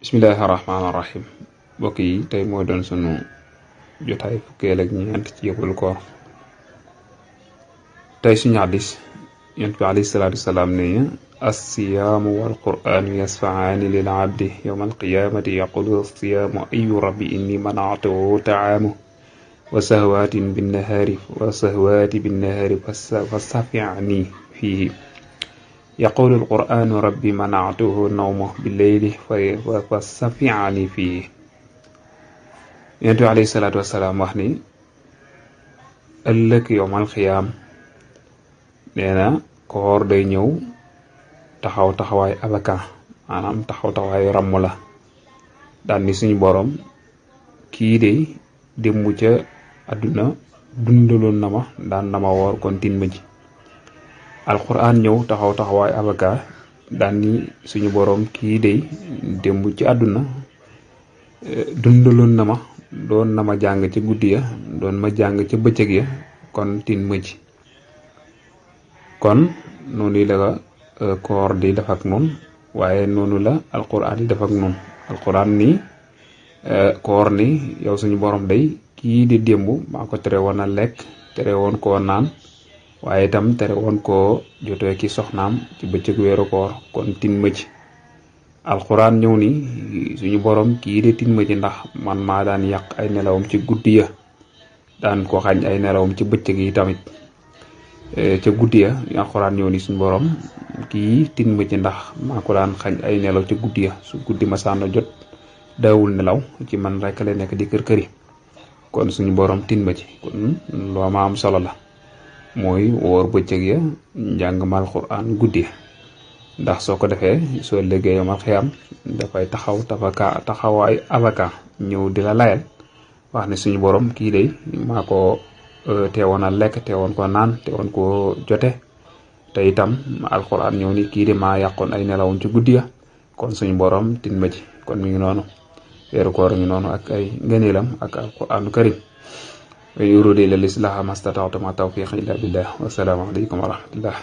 Bismillahirrahmanirrahim. Mbokk yi tey mooy doon sunu jotaay fukkeel ak ñeent ci yóbbul koor. tey suñu hadis yonent bi alayhi salaatu wasalaam ne as-siyaamu wal qur'aanu yasfaani lil abdi yawma alqiyamati yaqulu as-siyaamu ayu rabbi inni mana'tuhu ta'aamu wa sahwaatin binnahaari fasafi'ni fiihi يقول القرآن ربي منعته النوم بالليل فاستفعني فيه. Yonent bi alayhi salaatu wasalaam wax ni ëllëg yowmal xiyaam nee na koor day ñëw taxawaay avocat, maanaam taxawaayu ràmm la daan ni suñu borom kii de démb ca àdduna dundaloon na ma daan na ma woor kon tin ma ji. alquran ñëw taxawaay avocat daan ni suñu borom kii de démb ci àdduna dundaloon na ma doon na ma jàng ca guddi ya doon ma jàng ca bëccëg ya kon tin ma ji. kon noonu la koor di def ak noonu, waaye noonu la alquran di def ak noonu. alquran ni koor ni yow suñu borom day kii di démb maa ko tere woon a lekk, tere woon koo naan, waaye itam tere woon koo jotee ki soxnaam ci bëccëg weeru koor kon tin ma ci. alxuraan ñëw ni suñu borom kii de tin ma ci ndax man maa daan yàq ay nelawam ci guddi ya daan ko xañ ay nelawam ci bëccëg yi tamit ca guddi ya. alxuraan ñëw ni suñu borom kii tin ma ci ndax maa ko daan xañ ay nelaw ci guddi ya, su guddi ma sànn jot daawul nelaw ci man rek la nekk di kër-këri kon suñu borom tin ma ci. kon loo ma am solo la mooy woor bëccëg ya njàng mal Alxuraan guddi ndax soo ko defee soo liggéey yomal xiyam dafay taxawaay avocat ñëw di la layal wax ne suñu borom kii day maa ko teewoon a lekk, teewoon ko naan, teewoon ko jote, te itam Alxuraan ñëw ni kii de maa yàqoon ay nelawum ci guddi ya kon suñu borom tin ma ci. kon mi ngi noonu weeru koor ngi noonu ak ay ngëneelam ak Alxuraanu karim. in uriidu illa l-islaaha ma stata'tu wa ma tawfiiqi illa billah. Wassalaamu aleykum wa rahmatullah.